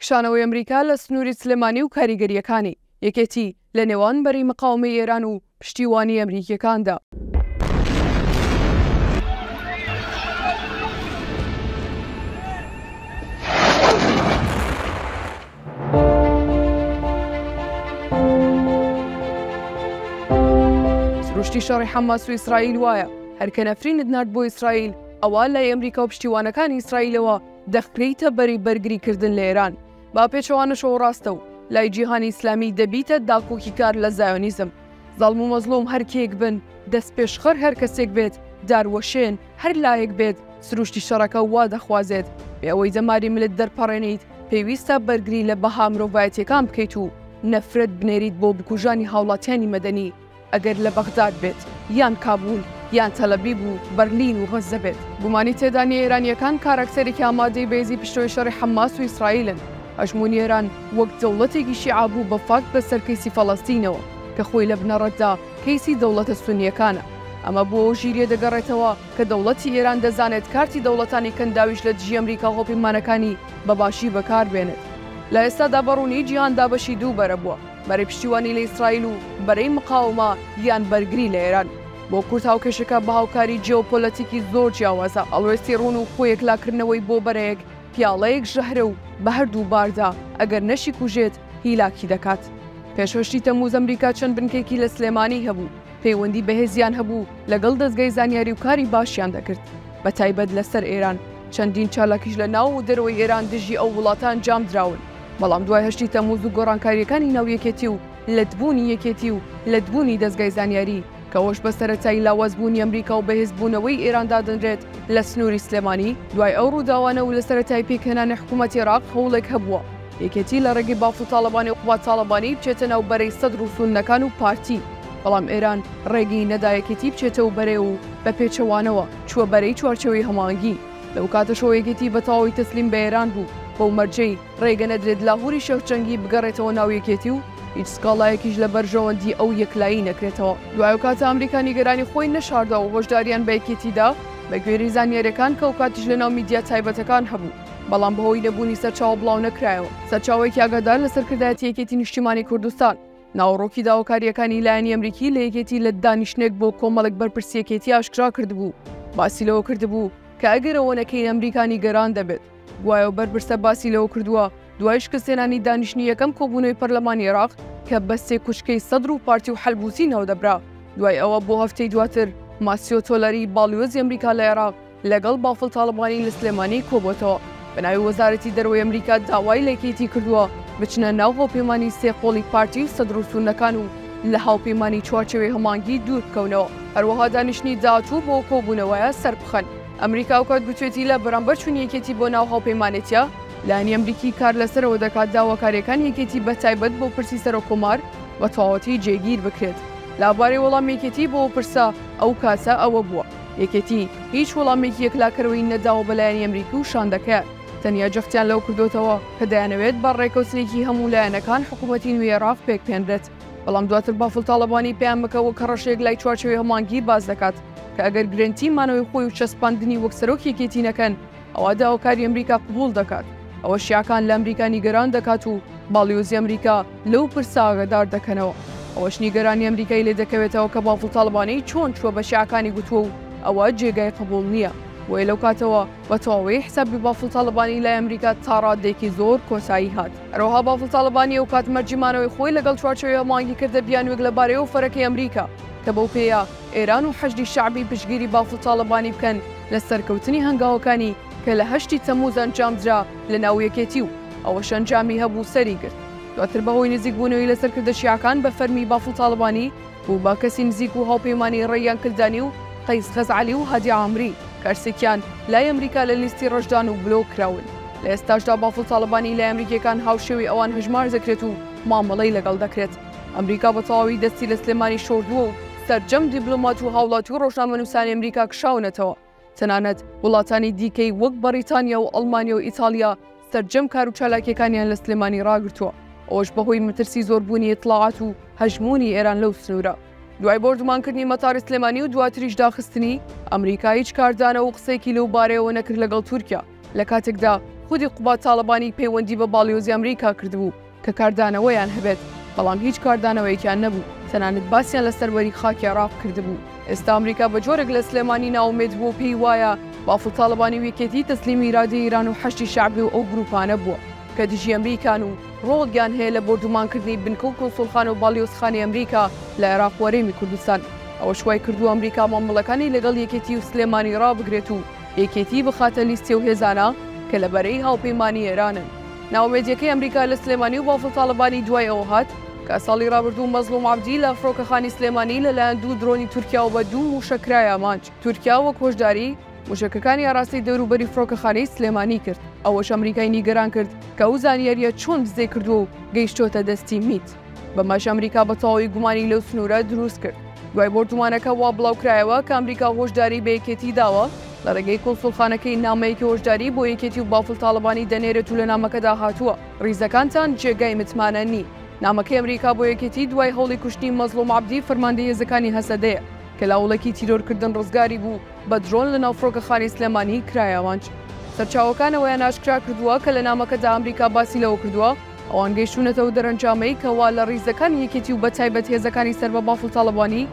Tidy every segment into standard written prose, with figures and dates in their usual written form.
کشانەوەی ئەمریکا لە سنووری سلێمانی و کاریگەرییەکانی، یەکێتی، لە نێوان بەرەی مقاومەی ئێران و پشتیوانی ئەمریکییەکاندا. سروشتی شەڕی حەماس و ئیسرائیل وایە، هەر کە نەفرینت نارد بۆ ئیسرائیل، ئەوا لای ئەمریکا و پشتیوانەکانی ئیسرائیلەوە دەخرێیتە بەرەی بەرگریکردن لە ئێران. بە پێچەوانەشەوە ڕاستە و لای جیهانی ئیسلامی دەبیتە داکۆکیکار لە زایۆنیزم. زاڵم و مەزڵوم هەر کێیەک بن، دەستپێشخەر هەر کەسێک بێت، داروەشێن هەر لایەک بێت، سروشتی شەڕەکە وا دەخوازێت. بێ ئەوەی دەماری ملت دەرپەڕێنیت، پێویستە بەرگری لە بەها مرۆڤایەتییەکان بکەیت و نەفرەت بنێریت بۆ بکوژانی هاوڵاتیانی مەدەنی. ئەگەر لە بەغداد بێت یان کابول یان تەلەبیب و بەرلین و غەززە بێت. گومانی تێدا نییە ئێرانییەکان کاراکتەرێکی ئامادەی بەهێزی پشتەوەی شەڕی حەماس و ئیسرائیلن. هەژموونی ئێران وەک دەوڵەتێکی شیعە بوو بە فاکت بەسەر کەیسی فەڵەستینەوە کە خۆی لە بنەڕەتدا کەیسی دەوڵەتە سوننییەکانە. ئەمە بۆ ئەو ژیرییە دەگەڕێتەوە کە دەوڵەتی ئێران دەزانێت کارتی دەوڵەتانی کەنداویش لە دژی ئەمریکا و هاوپەیمانەکانی بە باشی بەکار بێنێت. لە ئێستادا بە ڕوونی جیهان دابەشی دوو بەرە بووە. بەرەی پشتیوانی لە ئیسرائیل و بەرەی مقاومە یان بەرگری لە ئێران. بۆ کورد هاوکێشەکە بە هاوکاری جیۆپۆلەتیکی زۆر جیاوازە، هەڵوێستی ڕوون و خۆیەکلاکردنەوەی بۆ بەرەیەک پیاڵەیەک ژەهرە و بە هەردوو باردا ئەگەر نەشیکوژێت هیلاکی دەکات. پێش هەشتی تەمووز ئەمریکا چەند بنکەیەکی لە سلێمانی هەبوو، پەیوەندی بەهێزیان هەبوو لەگەڵ دەزگای زانیاری و کاری باشیان دەکرد بە تایبەت لەسەر ئێران، چەندین چالاکیش لە ناو و دەرەوەی ئێران دژی ئەو وڵاتە ئەنجام دراون. بەڵام دوای هەشتی تەمووز و گۆڕانکارییەکانی ناو یەکێتی و لەتبوونی یەکێتی و لەتبوونی دەزگای زانیاری، کە ئەوەش بە سەرەتای لاوازبوونی ئەمریکا و بەهێزبوونەوەی ئێران دادەنرێت لە سنووری سلێمانی، دوای ئەو ڕووداوانە و لە سەرەتای پێکهێنانی حکوومەتی عێراق هەوڵێک هەبووە یەکێتی لە ڕێگەی بافڵ تاڵەبانی و قوباد تاڵەبانی بچێتە ناو بەرەی سەدر و سوننەکان و پارتی، بەڵام ئێران ڕێگەی نەدا یەکێتی بچێتەوە بەرەی و بە پێچەوانەوە چووە بەرەی چوارچێوەی هەماهەنگی. لەو کاتەشەوە یەکێتی بە تەواوی تەسلیم بە ئێران بوو، بەو مەرجەی ڕێگە نەدرێت لاهوری شێخ جەنگی بگەڕێتەوە ناو یەکێتی و هیچ سکاڵایەکیش لە بەرژەوەندی ئەو یەکلایی نەکرێتەوە. دوای ئەو کاتە ئەمریکا نیگەرانی خۆی نەشاردەوە و هۆشداریان بە یەکێتی دا، بە گوێرەی زانیاریەکان کە ئەوکاتیش لە ناو میدیا تایبەتەکان هەبوو، بەڵام بەهۆی نەبوونی سەرچاوە بڵاونەکرایەوە. سەرچاوەیەکی ئاگادار لە سەرکردایەتی یەکێتی نیشتیمانی کوردستان، ناوەڕۆکی داواکارییەکانی لایەنی ئەمریکی لە یەکێتی لە دانیشتنێک بۆ کۆمەڵێک بەرپرسی یەکێتی ئاشکرا کردبوو، باسی لەوە کردبوو کە ئەگەر ئەوە نەکەین ئەمریکا نیگەران دەبێت. گوایە ئەو بەرپرسە باسی لەوە کردووە دوای شکستهێنانی دانیشتنی یەکەم کۆبوونەوەی پەرلەمانی عێراق کە بە سێکوچکەی سەدر و پارتی و حەلبوسی ناودەبرا، دوای ئەوە بۆ هەفتەی دواتر ماسیۆ تۆلەری باڵیۆزی ئەمریکا لە عێراق لەگەڵ بافڵ تاڵەبانی لە سلێمانی کۆبۆتەوە، بەناوی وەزارەتی دەرەوەی ئەمریکا داوای لە یەکێتی کردووە بچنە ناو هاوپەیمانی سێ قۆڵی پارتی و سەدر و سوننەکان و لە هاوپەیمانی چوارچێوەی هەماهەنگی دوور بکەونەوە، هەروەها دانیشتنی داهاتوو بۆ کۆبوونەوەیە سەربخەن. ئەمریکا ئەوکات گوتوێتی لە بەرامبەر چوونی یەکێتی بۆ ناو هاوپەیمانێتیە، لایەنی ئەمریکی کار لەسەرەوە دەکات داواکارییەکانی یەکێتی بەتایبەت بۆ پرسی سەرۆککۆمار بە تەواوەتی جێگیر بکرێت. لەبارەی وەڵامی یەکێتی بۆ ئەو پرسە ئەو کاتە ئەوە بووە. یەکێتی هیچ وەڵامێکی یەکلاکەرەوەی نەداوە بە لایەنی ئەمریکی و شاندەکەیان، تەنیا جەختیان لەوە کردۆتەوە کە دەیانەوێت بە ڕێکەوتنێکی هەموو لایەنەکان حکوومەتی نوێی عێراق پێکبهێنرێت، بەڵام دواتر بافڵ تاڵەبانی پەیامەکە وەک هەڕەشەیەک لای چوارچێوەی هەماهەنگی باس دەکات کە ئەگەر گرەنتی مانەوەی خۆی و چەسپاندنی وەک سەرۆکی یەکێتی نەکەن ئەوا داواکاری ئەمریکا قبوڵ دەکات، ئەوەش شیعەکان لە ئەمریکا نیگەران دەکات و باڵیۆزی ئەمریکا لەو پرسە ئاگادار دەکەنەوە. ئەوەش نیگەرانی ئەمریکای لێ دەکەوێتەوە کە بافڵ تاڵەبانی چۆن چووە بە شیعەکانی گوتووە و ئەوە جێگای قبوڵ نییە. بۆیە لەو کاتەوە بە تەواوی حسابی بافڵ تاڵەبانی لای ئەمریکا تا ڕاددەیەکی زۆر کۆتایی هات. هەروەها بافڵ تاڵەبانی ئەوکات مەرجی مانەوەی خۆی لەگەڵ چوارچێوەی هەماهەنگی کردە بیانووێک لەبارەی ئۆفەرەکەی ئەمریکا کە بەو پێیە ئێران و حەشدی شەعبی پشتگیری بافڵ تاڵەبانی بکەن لە سەرکەوتنی هەنگاوەکانی کە لە هەشتی تەمموز ئەنجامدرا لە ناو یەکێتی و ئەوەش ئەنجامی هەبوو سەری گرت. دواتر بەهۆی نزیکبوونەوەی لە سەرکردە شیعەکان بە فەرمی بافڵ تاڵەبانی بوو بە کەسی نزیک و هاوپەیمانی ڕەیان کلدانی و قەیس خەزعەلی و هادی عامری کە هەرسێکیان لای ئەمریکا لە لیستی ڕەشدان و بلۆک کراون. لە ئێستاشدا بافڵ تاڵەبانی لای ئەمریکیەکان هاوشێوەی ئەوان هەژمار دەکرێت و مامەڵەی لەگەڵ دەکرێت. ئەمریکا بە تەواوی دەستی لە سلێمانی شۆردووە و سەرجەم دیبلۆمات و هاوڵاتی و ڕۆژنامەنووسانی ئەمریکا کشاونەتەوە. تەنانەت وڵاتانی دیکەی وەک بەڕیتانیا و ئەڵمانیا و ئیتاڵیا سەرجەم کار و چالاکیەکانیان لە سلێمانی ڕاگرتووە، ئەوەش بەهۆی مەترسی زۆربوونی ئیتڵاعات و هەژموونی ئێران لەو سنوورە. دوای بۆردومانکردنی مەتاری سلێمانی و دواتریش داخستنی، ئەمریکا هیچ کاردانەوە و قسەیەکی لەو بارەیەوە نەکرد لەگەڵ تورکیا، لە کاتێکدا خودی قوباد تاڵەبانی پەیوەندی بە باڵیۆزی ئەمریکا کردبوو کە کاردانەوەیان هەبێت، بەڵام هیچ کاردانەوەیەکیان نەبوو، تەنانەت باسیان لە سەروەری خاکی عێراق کردبوو. ئێستا ئەمریکا بە جۆرێک لە سلێمانی نائومێد بووە و پێی وایە بافڵ تاڵەبانی و یەکێتی تەسلیمی ئیرادەی ئێران و حەشدی شەعبی و ئەو گرووپانە بووە کە دژی ئەمریکان و ڕۆڵیان هەیە لە بۆردومانکردنی بنکە و کونسوڵخانە و باڵیۆزخانەی ئەمریکا لە عێراق و هەرێمی کوردستان. ئەوەش وای کردووە ئەمریکا مامەڵەکانی لەگەڵ یەکێتی و سلێمانی ڕابگرێت و یەکێتی بخاتە لیستی ئەو هێزانە کە لە بەرەی هاوپەیمانی ئێرانن. نائومێدیەکەی ئەمریکا لە سلێمانی و بافڵ تاڵەبانی دوای ئەوە هات کە ساڵی ڕابردوو مەزڵوم عەبدی لە فڕۆکەخانی سلێمانی لەلایەن دوو درۆنی تورکیاوە بە دوو مووشەک کرایە ئامانج. تورکیا وەک هۆشداری، مووشەکەکانی ئاراستەی دەوروبەری فڕۆکەخانەی سلێمانی کرد. ئەوەش ئەمریکای نیگەران کرد کە ئەو زانیارییە چۆن دزەی کردووە و گەیشتۆتە دەستی میت. بەمەش ئەمریکا بە تەواوی گومانی لەو سنوورە دروست کرد. دوای بۆردومانەکە وا بڵاوکرایەوە کە ئەمریکا هۆشداری بە یەکێتی داوە، لە ڕێگەی کونسوڵخانەکەی نامەیەکی هۆشداری بۆ یەکێتی و بافڵ تاڵەبانی دەنێرێت و لە نامەکەدا هاتووە، ڕیزەکانتان جێگای متمانە نین. نامەکەی ئەمریکا بۆ یەکێتی دوای هەوڵی کوشتنی مەزڵوم عەبدی فەرماندەی هێزەکانی هەسەدەیە کە لە هەوڵێکی تیرۆرکردن ڕزگاری بوو بە درۆن لەناو فڕۆکەخانەی سلێمانی کرایە ئامانج. سەرچاوەکان ئەوەیان ئاشکرا کردووە کە لە نامەکەدا ئەمریکا باسی لەوە کردووە ئەوان گەیشتوونەتە ئەو دەرەنجامەی کە وا لە ڕیزەکانی یەکێتی و بەتایبەت هێزەکانی سەر بە بافڵ تاڵەبانی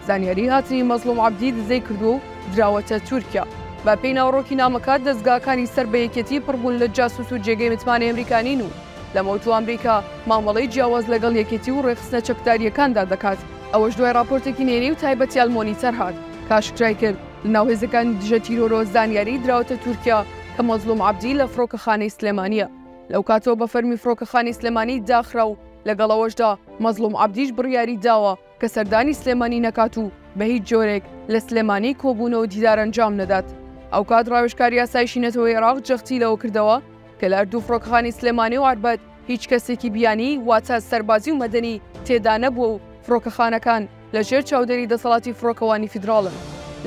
زانیاری هاتنی مەزڵوم عەبدی دزەی کردووە و دراوەتە تورکیا. بە پێی ناوەڕۆکی نامەکە، دەزگاکانی سەر بە یەکێتی پڕ بوون لە جاسوس و جێگەی متمانەی ئەمریکا نین و لەمەودوا ئەمریکا مامەڵەی جیاواز لەگەڵ یەکێتی و ڕێکخستنە چەکدارییەکاندا دەکات. ئەوەش دوای ڕاپۆرتێکی نهێنی و تایبەتی ئەلمۆنیتەر هات کە ئاشکرای کرد، لەناو هێزەکانی دژە تیرۆرەوە زانیاری دراوەتە تورکیا کە مەزڵوم عەبدی لە فڕۆکەخانەی سلێمانییە. لەو کاتەوە بە فەرمی فڕۆکەخانەی سلێمانی داخرا و لەگەڵ ئەوەشدا مەزڵوم عەبدیش بڕیاری داوە کە سەردانی سلێمانی نەکات و بە هیچ جۆرێک لە سلێمانی کۆبوونەوە و دیدار ئەنجام نەدات. ئەوکات ڕاوێژکاری ئاسایشی نەتەوەی عێراق جەختی لەوە کردەوە کە لە هەردوو فڕۆکەخانی سلێمانی و عەربەت هیچ کەسێکی بیانی واتە سەربازی و مەدەنی تێدا نەبووە و فڕۆکەخانەکان لە ژێر چاودێری دەسەڵاتی فڕۆکەوانی فیدراڵن.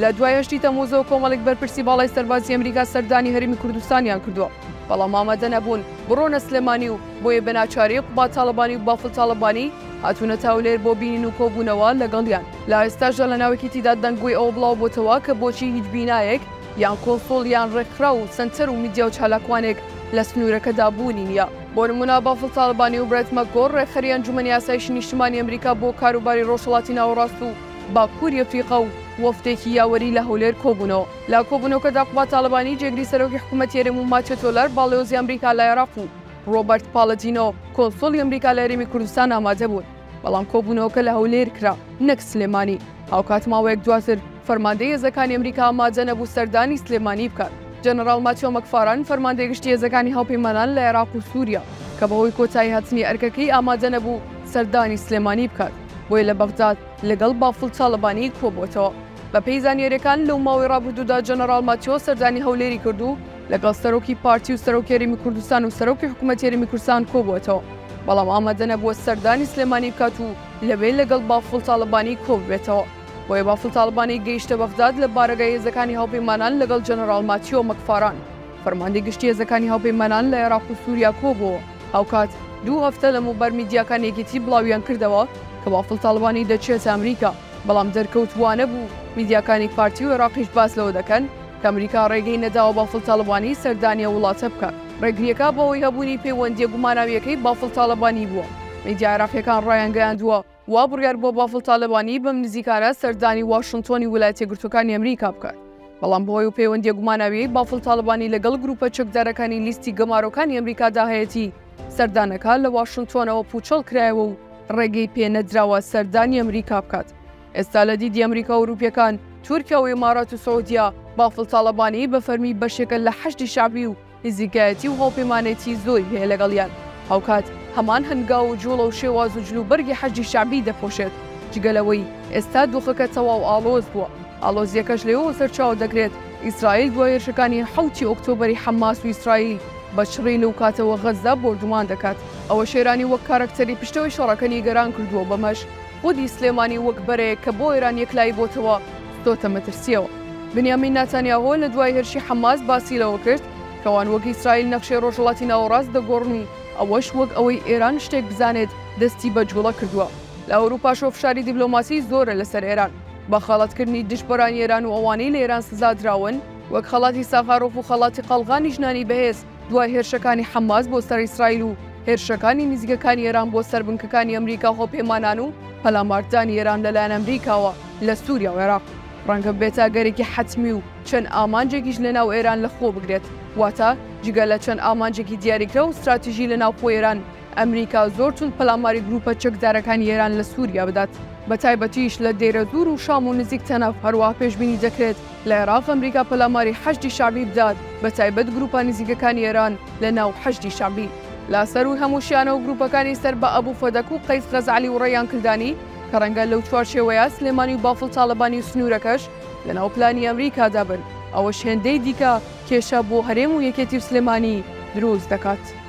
لە دوای هەشتی تەمموزەوە کۆمەڵێک بەرپرسی باڵای سەربازی ئەمریکا سەردانی هەرێمی کوردستانیان کردووە، بەڵام ئامادە نەبوون بڕۆنە سلێمانی و بۆیە بە ناچاری قوباد تاڵەبانی و بافڵ تاڵەبانی هاتوونەتە هەولێر بۆ بینین و کۆبوونەوە لەگەڵیان. لە ئێستاشدا لە ناو یەکێتیدا دەنگۆی ئەوە بڵاوبۆتەوە کە بۆچی هیچ بینایەک یان کونسوڵ یان ڕێکخراو و سەنتەر و میدیا و چالاکوانێک لە سنوورەکەدا بوونی نییە. بۆ نموونە بافڵ تاڵەبانی و برێت مەکگۆر ڕێکخەری ئەنجومەنی ئاسایشی نیشتمانی ئەمریکا بۆ کاروباری ڕۆژهەڵاتی ناوەڕاست و باکووری ئەفریقا و وەفدێکی یاوەری لە هەولێر کۆبوونەوە. لە کۆبوونەوکەدا قوباد تاڵەبانی جێگری سەرۆکی حکوومەتی هەرێم و ماتیۆ تۆلەر باڵێۆزی ئەمریکا لە عێراق و ڕۆبەرت پاڵەدینۆ کۆنسوڵی ئەمریکا لە هەرێمی کوردستان ئامادە بوون. بەڵام کۆبوونەوەکە لە هەولێر کرا نەک سلێمانی. هاوکات ماوەیەک دواتر فەرماندەی هێزەکانی ئەمریکا ئامادە نەبوو سەردانی سلێمانی بکات. جەنەڕاڵ ماتیۆ مەکفاران، فەرماندەی گشتی هێزەکانی هاوپەیمانان لە عێراق و سووریا، کە بەهۆی کۆتاییهاتنی ئەرکەکەی ئامادە نەبوو سەردانی سلێمانی بکات، بۆیە لە بەغداد لەگەڵ بافڵ تاڵەبانی کۆبووەتەوە. بەپێی زانیارییەکان لەو ماوەی ڕابردوودا جەنەڕاڵ ماتیۆ سەردانی هەولێری کرد و لەگەڵ سەرۆکی پارتی و سەرۆکی هەرێمی کوردستان و سەرۆکی حکوومەتی هەرێمی کوردستان کۆبووەتەوە، بەڵام ئامادە نەبووە سەردانی سلێمانی بکات و لەوێ لەگەڵ بافڵ تاڵەبانی کۆببێتەوە. بۆیە بافڵ تاڵەبانی گەیشتە بەغداد لە بارەگای هێزەکانی هاوپەیمانان لەگەڵ جەنەڕاڵ ماتیۆ مەکفاران، فەرماندەی گشتی هێزەکانی هاوپەیمانان لە عێراق و سووریا کۆبووەوە. هاوکات دوو هەفتە لەمەوبەر میدیاکانی یەکێتی بڵاویان کردەوە کە بافڵ تاڵەبانی دەچێتە ئەمریکا، بەڵام دەرکەوت وانەبوو، میدیاکانی پارتی و عێراقیش باس لەوە دەکەن کە ئەمریکا ڕێگەی نەداوە بافڵ تاڵەبانی سەردانی ئەو وڵاتە بکات. ڕێگرییەکە بەهۆی هەبوونی پەیوەندییە گوماناوییەکەی بافڵ تاڵەبانی بووە. میدیا عێراقییەکان ڕایانگەیاندووە، وا بڕیار بووە بافڵ تالەبانی بەم نزیکانە سەردانی واشنتۆنی ویلایەتە یەکگرتووەکانی ئەمریکا بکات، بەڵام بەهۆی ئەو پەیوەندییە گوماناوییەی بافڵ تالەبانی لەگەڵ گرووپە چەکدارەکانی لیستی گەمارۆکانی ئەمریکادا هەیەتی، سەردانەکە لە واشنتۆنەوە پووچەڵ کرایەوە و ڕێگەی پێ نەدراوە سەردانی ئەمریکا بکات. ئێستا لە دیدی ئەمریکا و ئەوروپییەکان، تورکیا و ئیمارات و سعودیە، بافڵ تاڵەبانی بە فەرمی بەشێکە لە حەشدی شەعبی و نزیکایەتی و هاوپەیمانێتی زۆری هەیە لەگەڵیان، هاوکات هەمان هەنگاو و جوڵە و شێواز و جلوبەرگی حەشدی شەعبی دەپۆشێت، جگە لەوەی ئێستا دۆخەکە تەواو ئاڵۆز بووە، ئاڵۆزییەکەش لەوێوە سەرچاوە دەگرێت، ئیسرائیل دوای هێرشەکانی حەوتی ئۆکتۆبەری حەماس و ئیسرائیل بە چڕی لەو کاتەوە غەززە بۆردومان دەکات، ئەوەش ئێرانی وەک کارەکتەری پشتەوەی شەڕەکە نیگەران کردووە، بەمەش خودی سلێمانی وەک بەرەیەک کە بۆ ئێران یەکلایی بۆتەوە خستۆتە مەترسییەوە. بنیامین ناتانیاهۆ لە دوای هێرشی حەماس باسی لەوە کرد کە ئەوان وەک ئیسرائیل نەخشەی ڕۆژهەڵاتی ناوەڕاست دەگۆڕن و ئەوەش وەک ئەوەی ئێران شتێک بزانێت دەستی بە جوڵە کردووە. لە ئەوروپاشەوە فشاری دیبلۆماسی زۆرە لەسەر ئێران بە خەڵاتکردنی دژبەرانی ئێران و ئەوانەی لە ئێران سزا دراون وەک خەڵاتی ساخارۆف و خەڵاتی قەڵغانی ژنانی بەهێز. دوای هێرشەکانی حەماس بۆ سەر ئیسرائیل و هێرشەکانی نزیکەکانی ئێران بۆ سەر بنکەکانی ئەمریکا و هاوپەیمانان و پەلاماردانی ئێران لەلایەن ئەمریکاوە لە سووریا و عێراق ڕەنگە ببێتە ئەگەرێکی حەتمی و چەند ئامانجێکیش لەناو ئێران لەخۆ بگرێت، واتە جگە لە چەند ئامانجێکی دیاریکراو و ستراتیژی لە ناوخۆی ئێران، ئەمریکا زۆر توند پەلاماری گروپە چەکدارەکانی ئێران لە سوریا بدات، بەتایبەتیش لە دەیرەزوور و شام و نزیک تەنەف، هەروەها پێشبینی دەکرێت لە عێراق ئەمریکا پەلاماری حەشدی شەعبی بدات، بەتایبەت گروپە نزیکەکانی ئێران لە ناو حەشدی شەعبی. لە سەرووی هەمووشیانەوە گروپەکانی سەر بە ئەبو فەدەک و قەیس غەزعەلی و ڕەیان کلدانی، کە ڕەنگە لەو چوارچێوەیە سلێمانی و بافڵ تاڵەبانی و سنوورەکەش لەناو پلانی ئەمریکادا بن، ئەوەش هێندەی دیکە کێشە بۆ هەرێم و یەکێتی و سلێمانی دروست دەکات.